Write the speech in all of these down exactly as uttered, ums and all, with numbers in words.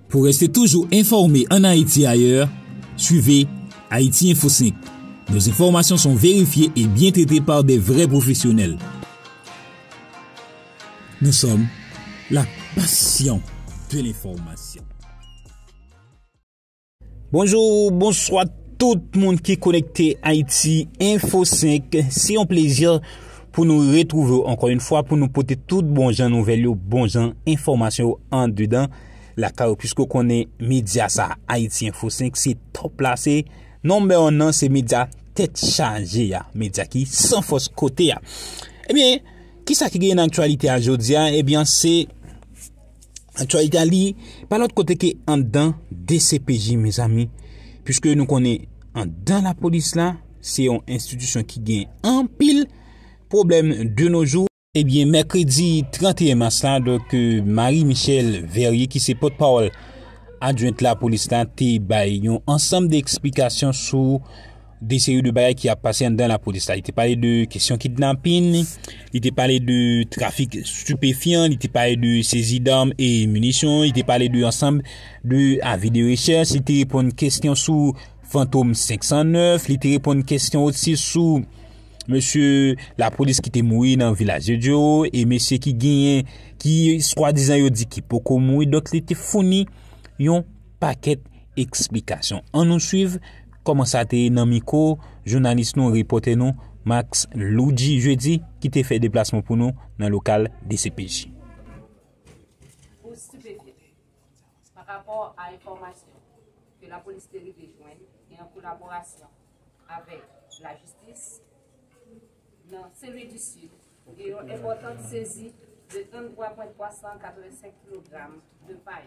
Pour rester toujours informé en Haïti et ailleurs, suivez Haïti Info cinq. Nos informations sont vérifiées et bien traitées par des vrais professionnels. Nous sommes la passion de l'information. Bonjou, bonswa tout moun ki konekte Haïti Info cinq. Se yon plezi pou nou retwouve w ankò yon fwa pou nou pote tout bon jan nouvèl yo, bon jan enfòmasyon yo andedan lakay ou, piske w konnen medya sa, Haïti Info cinq, se top la, se number one nan, se medya tèt chaje a, medya ki san fòs kote a. Ebyen, kisa ki genyen nan aktyalite a jodi a? Ebyen, se aktyalite a li pa lòt kote ke anndan D C P J, mezanmi. Piske nou konnen anndan lapolis la, se yon enstitisyon ki gen anpil pwoblèm de nos jours. Ebyen, mèkredi trannteyen mas la, donk, euh, Marie Michelle Verrier, ki se pòtpawòl adjwent lapolis la, te bay yon ansanm de eksplikasyon sou de seri de bagay ki ap pase anndan lapolis la. Li te pale de kesyon kidnapin, li te pale de trafik stipefyan, li te pale de sezi dam e minisyon, li te pale de ansanm de avi de rechèch, li te reponn kesyon sou Fantom senk san nèf, li te reponn kesyon osi sou mesye lapolis ki te mouri nan Vilaj de Dyo, e mesye ki genyen, ki swadizan yo di ki poko mouri, donk li te founi yon pakèt eksplikasyon. Ann nou swiv kòman sa te ye nan mikwo jounalis nou, repòtè nou, Max Loudji Jeudi, ki te fè deplasman pou nou nan lokal D C P J. Pou stipefyan, pa rapò a enfòmasyon ke lapolis te rive jwenn e an kolaborasyon avèk lajistis nan Sen Lwi di Sid, gen yon enpòtan sezi de trannntwa pwen twa san katrevensenk kilogram de pay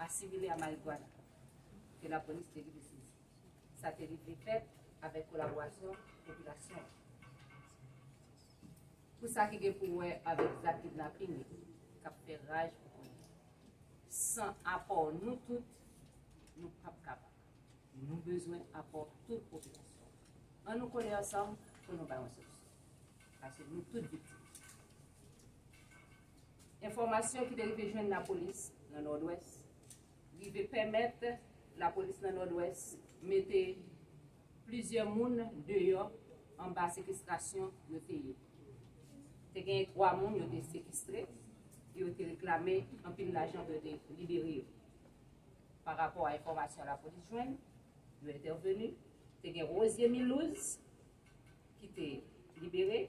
asimile a marigwana ke lapolis te rive sezi. Sa te rive fèt avèk kolaborasyon popilasyon an. Pou sa ki gen pou wè avèk zak kidnapin yo, k ap fè raj pou konnen, san apò nou tout, nou p ap kapab. Nou bezwen apò tout popilasyon. Ann nou kole ansanm pou nou bay yon solisyon. Paske nou tout viktim. Enfòmasyon ki te rive jwenn lapolis nan Nòdwès rive pèmèt lapolis nan Nòdwès mete plizyè moun deyò anba sekestrasyon yo te ye. Te gen twa moun yo te sekestre e yo te reklame anpil lajan pou yo te libere yo. Pa rapò a enfòmasyon lapolis jwenn, yo entèveni, te gen Rosier Milouz ki te libere,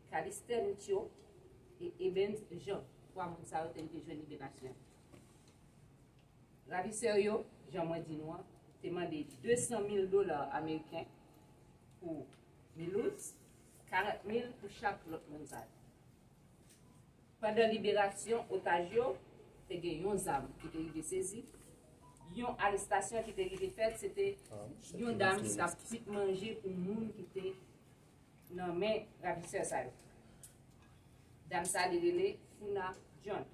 Calixte Nutio e Ebens Jean. Twa moun sa yo te rive jwenn liberasyon. Ravisè yo, jan mwen di nou an, te mande de san mil dola ameriken pou Milouz, karant mil pou chak lòt moun sa yo. Pandan liberasyon otaj yo, te gen yon zam ki te rive sezi. Yon arestasyon ki te rive fèt, se te yon dam ki t ap kwit manje pou moun ki te nan men ravisè sa yo. Dam sa, li rele Funa John.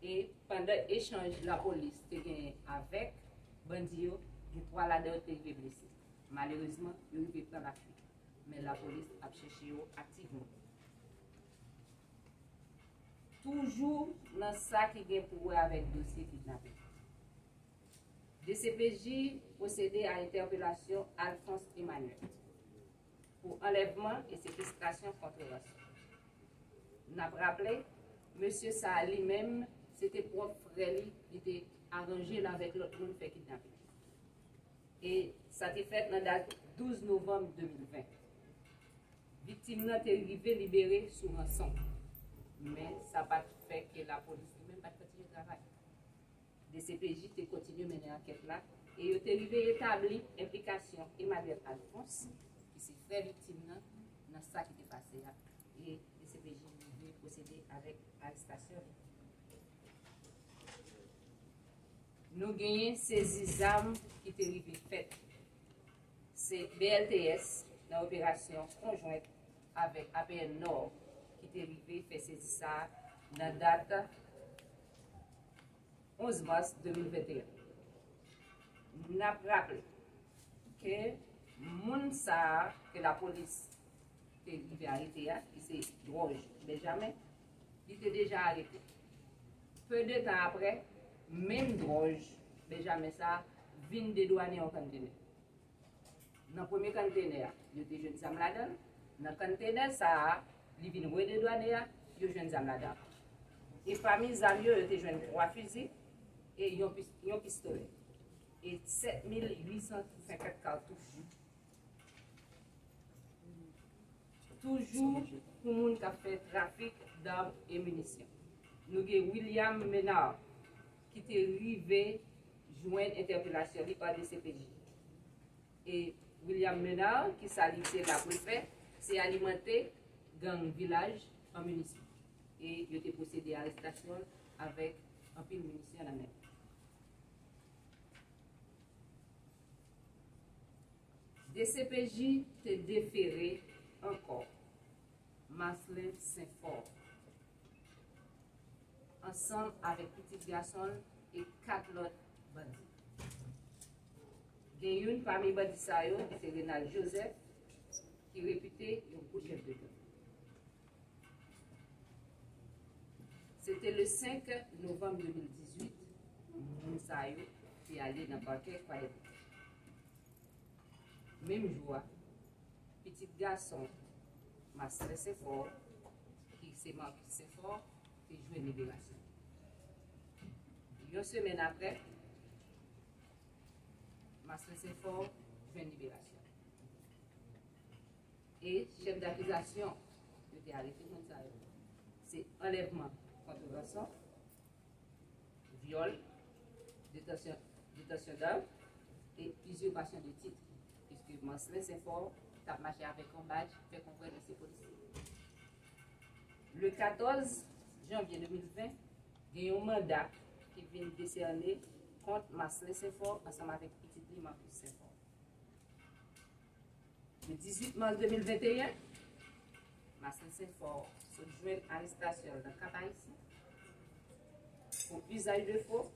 E pandan echanj lapolis te genyen avèk bandi yo, gen twa ladan yo te rive blese. Malerezman, yo rive pran lafuit. Men lapolis ap chèche yo aktivman. Toujou nan sa ki gen pou wè avèk dosye kidnapin, D C P J pwosede a entèpelasyon Alphonse Emmanuel pou anlèvman e sekestrasyon kont ransè. N ap raple, mesye sa a li menm, se te pwòp frè li, li te aranje l avèk lòt moun fè kidnapin. E sa te fèt nan dat douz novanm de mil ven. Viktim nan te rive libere sou ranson. Men sa pa t fè ke lapolis li menm pa t kontinye travay. D C P J te kontinye mennen ankèt la e yo te rive etabli enplikasyon Emmanuel Alphonse, ki se frè viktim nan, nan sa ki te pase a. E D C P J rive pwosede avèk arestasyon li. Nou genyen sezi zam ki te rive fèt. Se B L T S, nan operasyon konjwent avèk A P N Nò, ki te rive fè sezi sa a nan dat onz mas de mil venteyen. N ap raple ke moun sa a ke lapolis te rive arete a, ki se Dwòj Benjamin, li te deja arete. Pe de tan apre, Menm dwòj Benjamin sa a vin dedwane yon konntenè. Nan premye konntenè a, yo te jwenn zam ladan l. Nan konntenè sa a, li vin rededwane a, yo jwenn zam ladan l. E pami zam yo, yo te jwenn twa fizi e yon pis-, yon pistolè. E sèt mil uit san senkant katouch. Toujou pou moun k ap fè trafik dam e minisyon. Nou gen William Menard ki te rive jwenn entèpelasyon li pa D C P J. E William Menard, ki sa li te la pou l fè, se alimante gang Vilaj an minisyon. E yo te pwosede arestasyon l avèk anpil minisyon nan men l. D C P J te defere ankò Marcelin Saint-Fort ansanm avèk pitit gason l e kat lòt bandi. Gen youn pami bandi sa yo ki se Renald Joseph, ki repite yon gwo chèf de gang. Se te le senk novanm de mil dizuit, moun sa yo te ale nan pakè Kwadèboukè. Menm jou a, pitit gason Marcelin Saint-Fort, ki se Marcus Saint-Fort, te jwenn liberasyon. Yon semèn apre, Marcelin Saint-Fort jwenn liberasyon. E chèf dakizasyon yo te arete moun sa yo, se anlèvman kont ranson, vyòl, detansyon, detansyon dam e izipasyon de tit, piske Marcelin Saint-Fort t ap mache avèk yon badj, fè konprann li se polisye. Le katòz janvye de mil ven, gen yon manda ki vin desène kont Marcelin Saint-Fort ansanm avèk pitit li Marcus Saint-Fort. Le dizuit mas de mil venteyen, Marcelin Saint-Fort sot jwenn arestasyon l nan Kap Ayisyen pou usage de faux,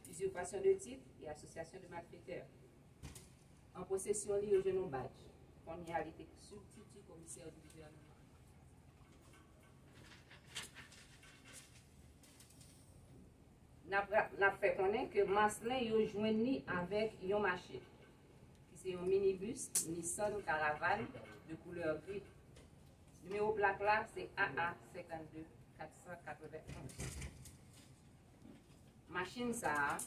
usurpation de titre et association de malfaiteurs. An posesyon li, yo jwenn yon badj. Kounye a, li te sibtiti komisè di gouvènman. N ap ra-, n ap fè konnen ke Marcelin yo jwenn li avèk yon machin, ki se yon minibis Nissan Caravane de koulè gri. Nimewo plak la se A A senkannde kat san katrevenn onz. Machin sa a,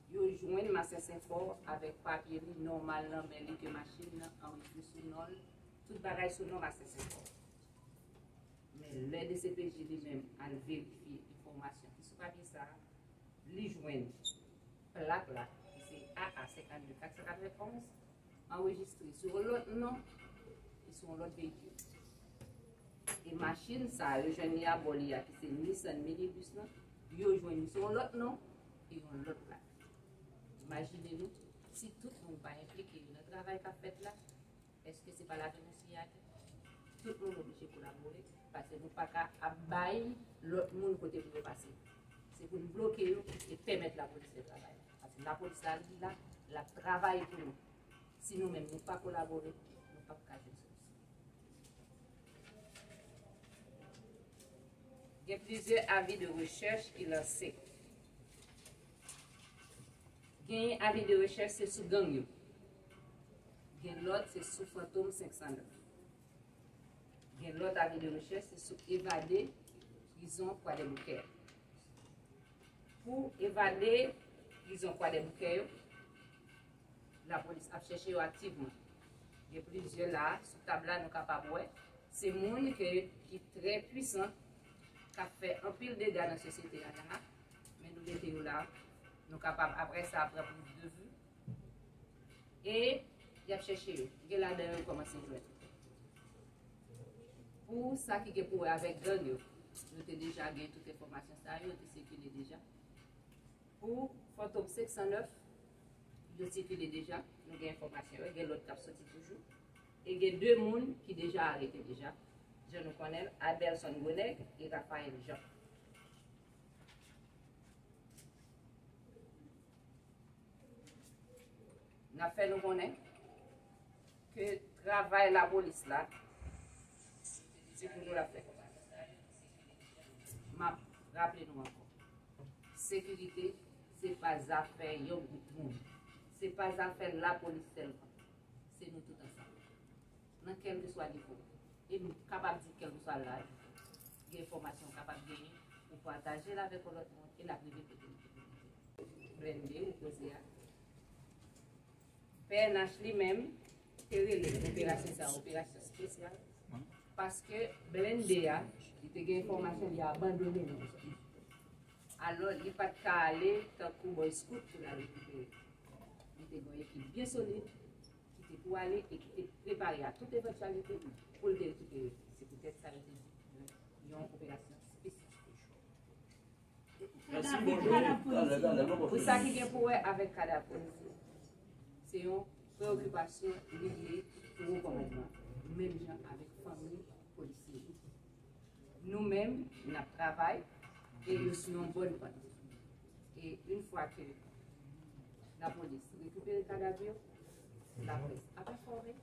yo jwenn Marcelin Saint-Fort avèk papye li nòmal nan men li, ke machin nan anrejistre sou non l, tout bagay sou non Marcelin Saint-Fort. Men lè D C P J li menm al verifye enfòmasyon ki sou papye sa a, li jwenn plak la, ki se A A senkannde kat san katrevenn onz, anrejistre sou yon lòt non e sou yon lòt veyikil. E machin sa a, yo jwenn li abò li a, ki se Nissan minibis lan, yo jwenn li sou yon lòt non e yon lòt plak. Imajine nou, si tout moun pa enplike yo nan travay k ap fèt la, èske se pa ladan nou siye atè? Tout moun oblije kolabore, paske nou pa ka ap bay lòt moun kote pou yo pase. Se pou n bloke yo e pèmèt lapolis fè travay. Paske lapolis la, li la, l ap travay pou nou. Si nou menm nou pa kolabore, nou p ap ka jwenn solisyon. Gen plizyè avi de rechèch ki lanse. Gen avi de rechèch se sou gang yo. Gen lòt se sou Fantom senk san nèf. Gen lòt avi de rechèch se sou evade prizon Kwadèboukè. Pou evade prizon Kwadèboukè yo, lapolis ap chèche yo aktivman. Gen plizyè la, sou tab la, nou kapab wè. Se moun ke, ki trè pwisan, k ap fè anpil dega nan sosyete a la, men nou mete yo la. Nou kapab, apre sa, pran plis de vi. E y ap chèche yo. Gen ladan yo kòmanse jwenn. Pou sa ki gen pou wè avèk gang yo, nou te deja gen tout enfòmasyon sa yo, yo te sikile deja. Pou Fantom senk san nèf, yo sikile deja, nou gen enfòmasyon yo, gen lòt k ap soti toujou. E gen de moun ki deja arete deja, jan nou konnen l, Abelson Grenèg e Raphaël Jean. N ap fè nou konnen ke travay lapolis la, se pou nou l ap fè. M ap raple nou ankò, sekirite Se pa zafè yon gwoup moun. Se pa zafè lapolis sèlman. Se nou tout ansanm. Nan kèlkeswa nivo. E m kapab di kèlkeswa laj, gen enfòmasyon w kapab genyen, ou pataje l avèk yon lòt moun e l ap rive kote li te pou rive. Blende ou koze a. P N H li menm te rele operasyon sa a operasyon espesyal, paske blende a, li te gen enfòmasyon, li abandone nou. Alò, li pa t ka ale tankou Boy Scout pou l al rekipere. Li te gen yon ekip byen solid ki te pou ale e ki te prepare a tout evantyalite pou l te rekipere. Se poutèt sa yo te di yon operasyon espesyal. Pou sa ki gen pou wè avèk kadav polisye, se yon preyokipasyon li ye pou wo kòmandman, menm jan avèk fanmi polisye yo. Nou menm, n ap travay e yo sou yon bòn pant. E yon fwa ke lapolis rekipere kadav yo, laprès ap enfòme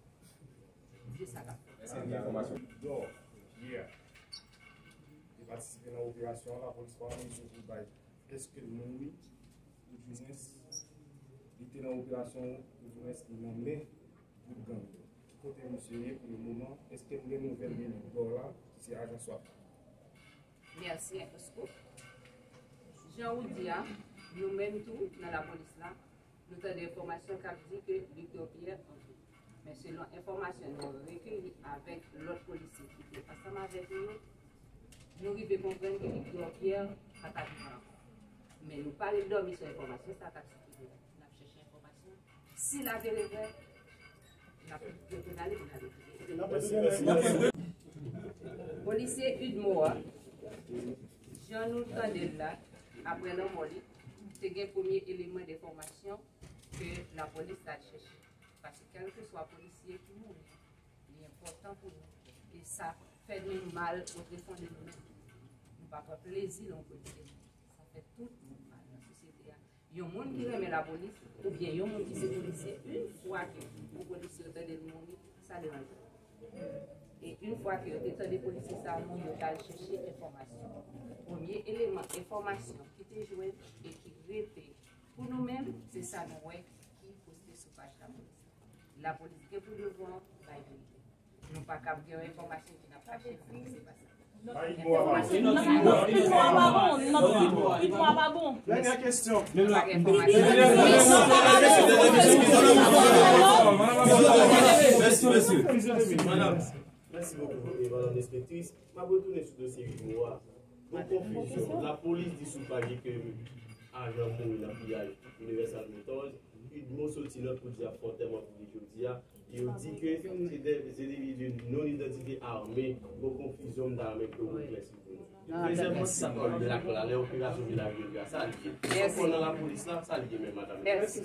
de sa k ap fèt. Èske gen enfòmasyon? Dò, yè, li patisipe nan operasyon an, lapolis pa an mezi pou bay. Èske l mouri? Oudimwens, li te nan operasyon, oudimwens li nan men gwoup gang yo. Ki kote misye ye pou le moman? Èske n gen nouvèl de Dò la, ki se ajan swat la? Mèsi, Enkosko. Jan ou di a, nou menm tou, nan lapolis la, nou tande enfòmasyon k ap di ke Victor Pierre anvi. Men selon enfòmasyon nou rekeri avèk lòt polisye ki te ansanm avèk nou yo, nou rive konprann ke Victor Pierre pa t ap vivan ankò. Men nou pa ret dòmi sou enfòmasyon sa k ap sikile a. N ap chèche enfòmasyon. Si l avere vre, n ap retounen ale pou n al retire. Polisye Udmo a, jan nou tande l la, apre lanmò li, te gen premye eleman de enfòmasyon ke lapolis t al chèche. Paske kèlkeswa polisye ki mouri, li enpòtan pou nou. E sa fè nou mal otrefon de nou menm. Nou pa pran plezi lè yon polisye mouri. Sa fè tout moun mal nan sosyete a. Yon moun ki renmen lapolis, oubyen yon moun ki se polisye, yon fwa ke yon polisye yo tande l mouri, sa deranje yo. E yon fwa ke yo te tande polisye sa a mouri, yo t al chèche enfòmasyon. Premye eleman enfòmasyon ki te jwenn e ki rete pou nou menm, se sa nou wè ki poste sou paj lapolis. Lapolis gen pou devwa bay verite. Nou pa kab gen yon enfòmasyon ki n ap kache, se pa sa. Bay Udmo a pa bon. Udmo a pa bon. Dènyè kesyon. Nou pa gen enfòmasyon. Mèsi, mesye. Mèsi bokou, e, madanm enspektris. M ap retounen sou dosye Udmo a. Gon konfizyon. Lapolis di sou paj ke ajan mouri nan piyaj Universal Motors. Udmo soti lòt pou di ap fè antèman pou li jodi a. Yo di ke se de, se de endividi non idantifye ame. Gon konfizyon, m ta renmen ke ou eklèsi pou nou. Prezèman sa All Black la, lè operasyon Vilaj Bèlri a, sa li ye. Mèsi. Ankò nan lapolis la, sa li ye menm, madanm? Mèsi.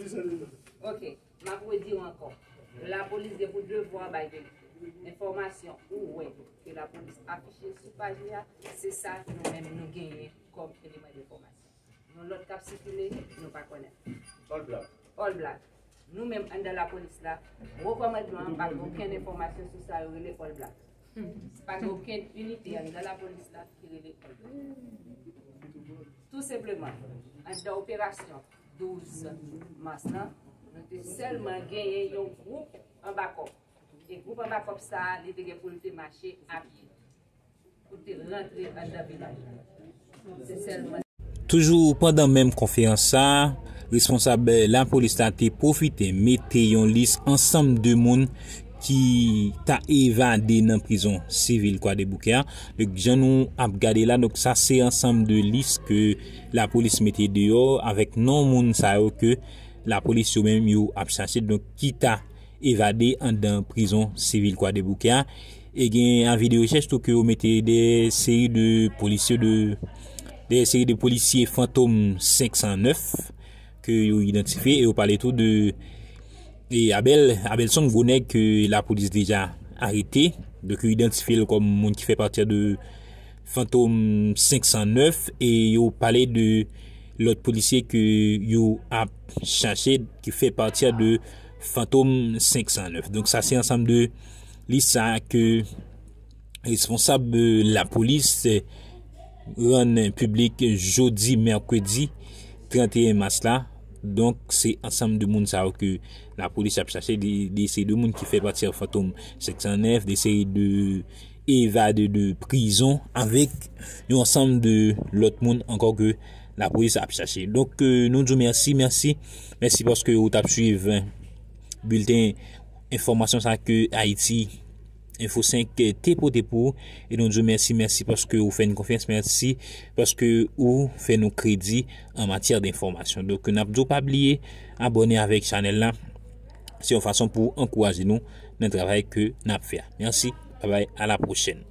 Ok, m ap redi w ankò. Lapolis gen pou devwa bay verite. Enfòmasyon ou wè ke lapolis afiche sou paj li a, se sa nou menm nou genyen kòm eleman de enfòmasyon. Yon lòt k ap sikile, nou pa konnen. All Black. All Black. Nou menm anndan lapolis la, wo kòmandman an pa gen okenn enfòmasyon sou sa yo rele All Black. Pa gen okenn inite anndan lapolis la ki rele All Black. Tou senpleman, anndan operasyon douz mas lan, nou te sèlman genyen yon gwoup anba kòb. E gwoup anba kòb sa a, li te gen pou l te mache apye pou te rantre anndan vilaj la. Se sèlman. Toujou pandan menm konferans sa a, responsab lapolis la te pwofite mete yon lis ansanm de moun ki ta evade nan prizon sivil Kwadèboukè a. Donk, jan nou ap gade la, donk, sa se ansanm de lis ke lapolis mete deyò avèk non moun sa yo ke lapolis yo menm yo ap chache. Donk, ki ta evade anndan prizon sivil Kwadèboukè a. E gen avi de rechèch tou ke yo mete de seri de polisye de, de seri de polisye Fantom senk san nèf ke yo idantifye e yo pale tou de e Abel, Abelson, gwo nèg ke lapolis deja arete. Donk, yo idantifye l kòm moun ki fè pati de Fantom senk san nèf e yo pale de lòt polisye ke yo ap chache ki fè pati de Fantom senk san nèf. Donk, sa se ansanm de lis sa ke responsab lapolis rann piblik jodi mèkredi trannteyen mas la. Donk, se ansanm de moun sa yo ke lapolis ap chache. De, de, se de moun ki fè pati a Fantom senk san nèf, de seri de evade de prizon, avèk yon ansanm de lòt moun ankò ke lapolis ap chache. Donk, euh, nou di w mèsi, mèsi, mèsi paske ou t ap swiv, euh, bilten enfòmasyon sa ke Ayiti Enfo senk te pote pou ou. E nou di w mèsi, mèsi paske ou fè n konfyans, mèsi paske ou fè nou kredi an matyè de enfòmasyon. Donk, n ap di w pa bliye abòne avèk chanèl la. Se yon fason pou ankouraje nou nan travay ke n ap fè a. Mèsi, babay, a la pwochèn.